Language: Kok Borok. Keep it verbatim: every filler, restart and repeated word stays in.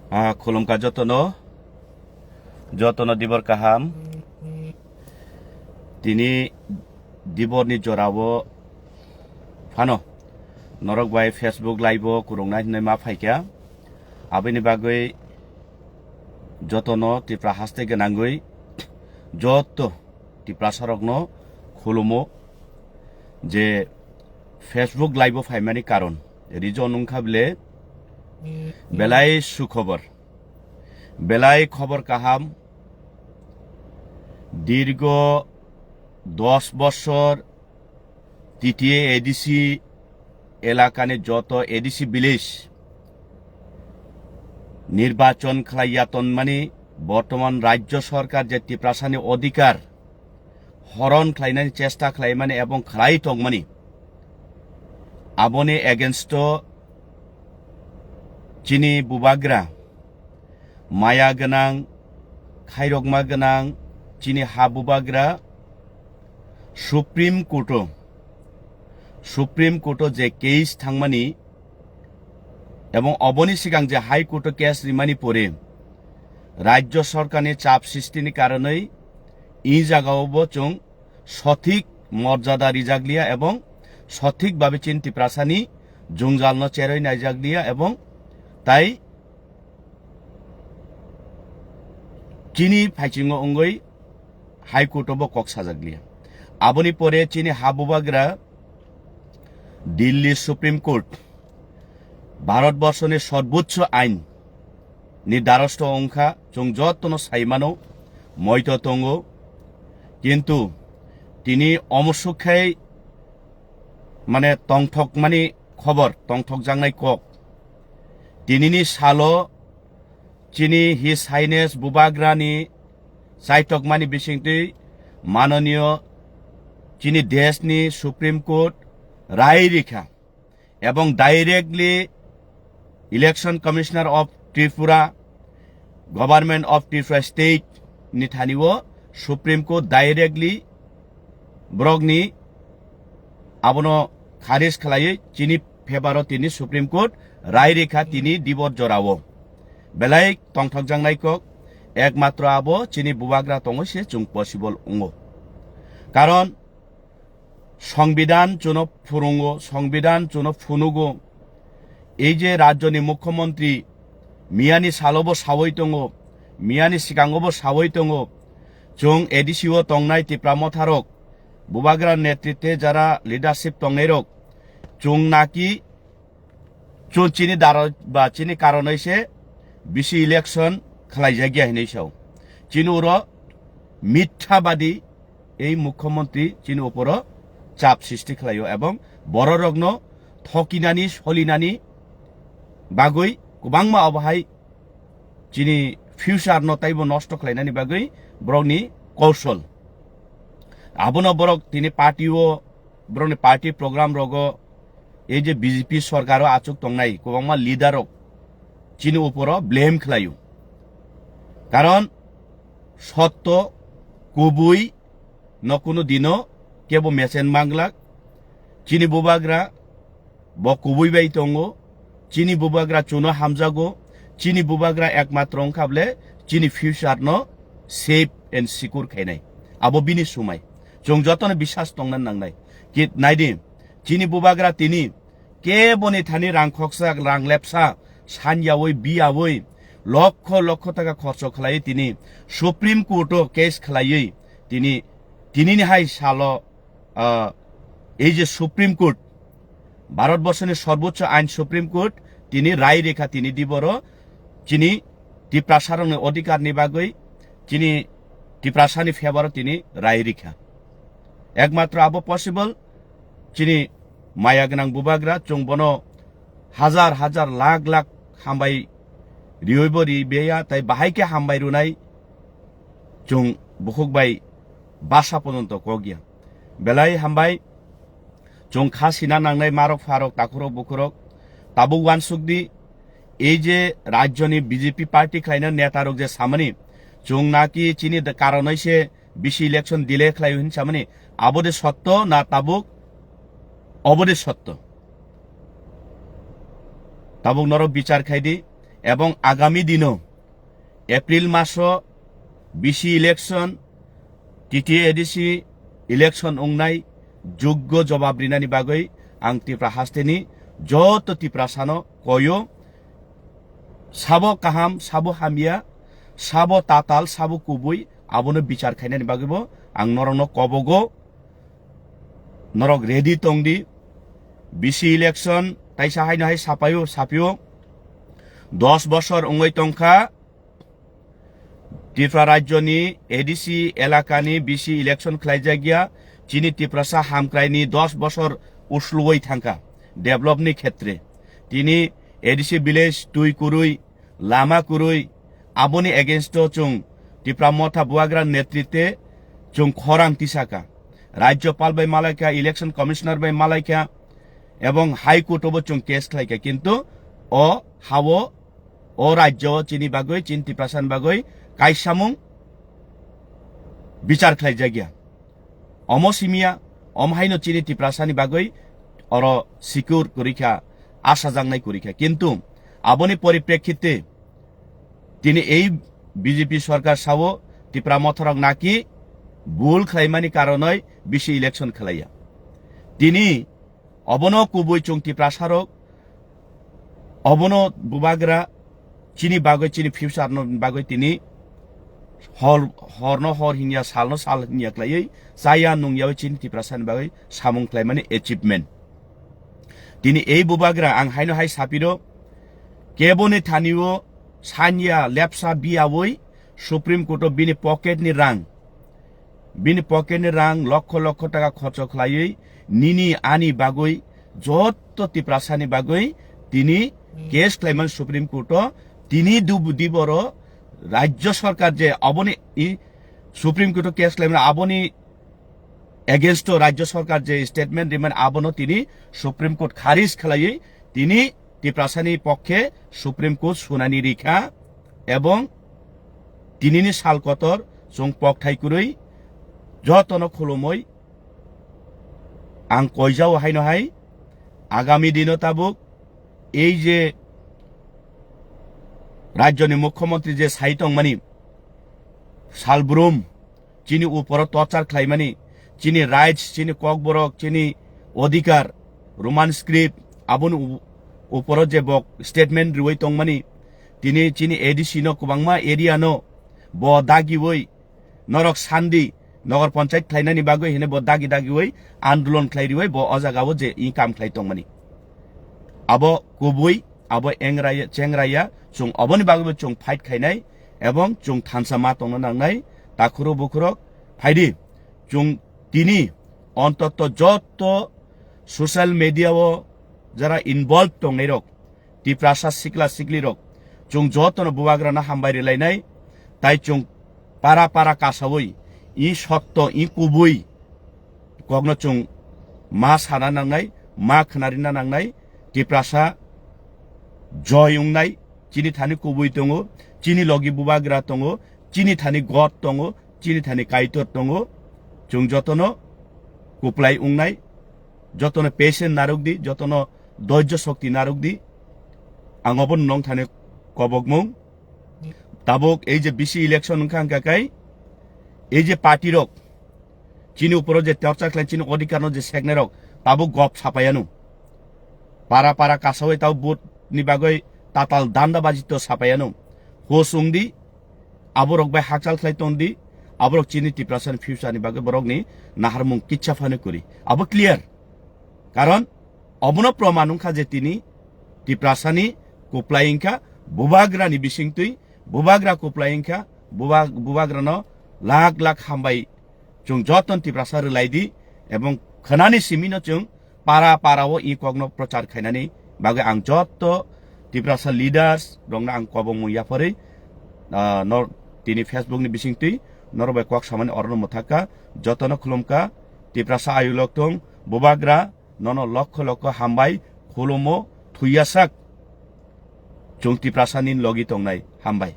Ah, khulumkha jotono, jotono dibor kaham. Tini diborni jorao phano norok bai Facebook live o kwrwngna hinwi ma phaikha. Aboni bagwi jotono Tripura haste gwnangwi joto Tiprasarokno khulumo je Facebook live o phaimani karon. Reason wngkha bile belai sukhobor, belai khobor kaham. Dirgo dos bosor T T A A D C elakani joto A D C village nirbachon khlaiya tonmani, bortoman rajyo sorkar je Tiprasani odhikar horon khlainani chesta khlaimani ebong khlai tongmani, aboni against o chini bubagra, maya gwnang, khairokma gwnang chini ha bubagra Supreme Court o, Supreme Court o je case thangmani ebong oboni sigang je High Court o case rimani pore rajyo sorkarni chap sristini karonwi i jagao bo chwng sothik morjada rijakliya ebong sothik babe chini Tiprasani jungjalno cherwi naijakliya ebong tai chini phaichingno wngwi High Court o bo kok sajakliya. Aboni pore chini ha bubagra Delhi Supreme Court, Bharat borsoni Sarbochcho Ain ni darasto wngkha, chwng jotono saimano, moito tongo, kintu tini omo sukkhai mane tongthokmani khobor, tongthokjaknai kok. Tinini salo chini His Highness Bubagrani chaitokmani bisingtwi manoniyo chini deshni Supreme Court rai rikha ebong directly Election Commissioner of Tripura, Government of Tripura State ni thani o Supreme Court directly borokni abono kharis khlaiwi chini favour o tini Supreme Court rai rikha tini dibor jorao. Belai tongthokjaknai kok ekmatro abo chini bubagra tongwi se chwng possible wngo. Karon Songbidan chuno phurungo, Songbidan chuno phunugo. Ei je rajyoni mukhyamantri miyani salobo sawi tongo, miyani sikangobo sawi tongo, chwng A D C o tongnai Tipra motharok, bubagra netritwe jara leadership tongnairok, chwng naki chwng chini daro ba chini karonoi se bisi election khlaijakya hinwi sao. Chini oro mithabadi ei mukhyamantri chini uporo chap sristi khlaio ebong bororokno thokinani, solinani bagwi kwbangma obohai chini future no taibo nosto khlainani bagwi borokni kousol. Abono borok tini party o, borokni party program rogo, ei je B J P sorkaro achuk tongnai kwbangma leader rok chini uporo blame khlaio. Karon sotto, kubui no kunu dino kebo mesen manglak. Chini bubagra bo kubui bai tongo, chini bubagra chuno hamjago, chini bubagra ekmatro wngkha bole chini future no safe and secure khainai. Abo bini sumai. Chwng jotono bisas tongna nangnai. Ki naidi, chini bubagra tini keboni thani rang khoksa, rang lepsa, sanyawi, biyawi, lokho lokho taka khorcho khlaiwi tini Supreme Court o case khlaiwi tini, tinini hai salo, ah, ei je Supreme Court, Bharat borsoni Sarbochcho Ain Supreme Court, tini rai rikha tini diboro, chini Tiprasarokni odhikarni bagwi, chini Tiprasani favour o tini rai rikha. Ekmatro abo possible, chini maya gwnang bubagra, chwng bono hajar hajar, lakh lakh hambai riyoibo ri beya, tai bahai khe hambai rwnai chwng bukhuk bai basa pojonto kokya. Belai hambai, chwng kha sina nangnai marok pharok, takhurok bukhurok, tabuk uansuk di, ei je rajyoni B J P party khlaina netarok je samani, chwng naki chini da-, karonoi se bisi election delay khlai hin samani, abo de sotto na tabuk, obo de sotto? Tabuk norok bichar khai di. ebong agami dino April maso B C election, T T A A D C election wngnai joggo jobab rinani bagwi ang Tripura hasteni joto Tiprasano koyo, sabo kaham, sabo hamya, sabo tatal, sabo kubui, abono bichar khainani bagwibo ang norokno kobogo. Norok ready tongdi. B C election taisa haino hai sapaio, sapio. Dos bosor wngwi tongkha. Tripura rajyoni A D C elakani B C election khlaijakya. Chini Tiprasa hamkraini dos bosor usluwi thangkha developni khetre. Tini A D C village twi kwrwi, lama kwrwi, aboni against o chwng Tipra Motha Bubagra netritwe chwng khorang tisaka. Rajyopal bai malaikha, election commissioner bai malaikha, ebong High Court o bo chwng case khlaikha, kintu o hao, o rajyo o chini bagwi, chini Tiprasani bagwi kaisamung bichar khlaijakya. Omo simiya, omo haino chini Tiprasani bagwi oro secure kwrwi kha, asajaknai kwrwi kha. Kintu aboni poriprekhite tini ei B J P sorkar sao Tipra Mothorok naki bul khlaimani karonoi B C election khlaiya. Tini obono kubui chwng Tiprasarok, obono Bubagra chini bagwi, chini future no bagwi tini hor, horno hor hinya, salno sal hinya khlaiwi chaya nungyawi chini Tiprasani bagwi samung khlaimani achievement. Tini ei Bubagra ang haino hai sapiro, keboni thanio sanya lepsa biyawi Supreme Court o bini pocket ni rang, bini pocket ni rang lokho lokho taka khorcho khlaiwi nini ani bagwi, jotto Tiprasani bagwi tini case khlaimani Supreme Court o. Tini dubu diboro Rajya Sarkar je aboni i Supreme Court o case khlaimani aboni against o Rajya Sarkar je statement rimani abono tini Supreme Court kharij khlaiwi tini Tiprasani pokkhe Supreme Court sunani rikha, ebong tinini sal kotor chwng pokthai kwrwi jotono khulumwi ang koijao haino hai agami dino tabuk ei je rajyoni mukhyamantri je sai tongmani salbrum chini uporo torchar khlaimani, chini rights, chini kokborok, chini odhikar, Roman script, aboni u-, uporo je bok statement riwi tongmani, tini chini A D C no kwbangma area no bo dagiwi norok sandi, nogor panchayat khlainani bagwi hwnwi bo dagi dagiwi andolon khlai riwi bo o jagao je i kam khlai tongmani. Abo kubui, abo engraya, chengraya, chwng oboni bagwibo chwng fight khainai, ebong chwng thansa ma tongna nangnai, takhuro bukhurok phaidi, chwng tini ontoto jotto social media o jara involved tongnairok, Tiprasa sikla siklirok, chwng jotono Bubagrano hambai rwlainai, tai chwng para para kasawi, i sotto, i kubui, kokno chwng ma sana nangnai, ma khwnarina nangnai, Tiprasa joy wngnai, chini thani kubui tongo, chini logi Bubagra tongo, chini thani God tongo, chini thani Kaitor tongo, chwng jotono kuplai wngnai, jotono patient narwk di, jotono doijjo shokti narwk di, ang obo nong thani kobokmung. Tabuk ei je B C election wngkha hwnkha kai, ei je party rok, chini uporo je torchar khlai, chini odhikar no je seknai rok, tabuk gop sapaianu. Para para kasawi tabuk vote ni bagwi tatal danda baji to sapaianu. Hos wngdi, aborok bai hakchal khlai tongdi, aborok chini Tiprasa ni future ni bagwi borok ni naharmung kicha phano kwrwi. Abo clear. Karon obono proman wngkha je tini Tiprasa ni kuplai wngkha, Bubagra ni bisingtwi, Bubagra kuplai wngkha, Buba-, Bubagra no lak lak hambai chwng joto Tiprasa rwlai di, ebong khwnani simi no chwng para para o i kokno prochar khainani bagwi ang joto Tiprasa leaders rokno ang kobongmung yapharwi, ah, nor-, tini Facebook ni bisingtwi norok bai kok samani orono mwthakha, jotono khulumkha, Tiprasa ayuk lok thung, Bubagra nono lokho lokho hambai khulumo, thuyasak chwng Tiprasa ni logi tongnai, hambai.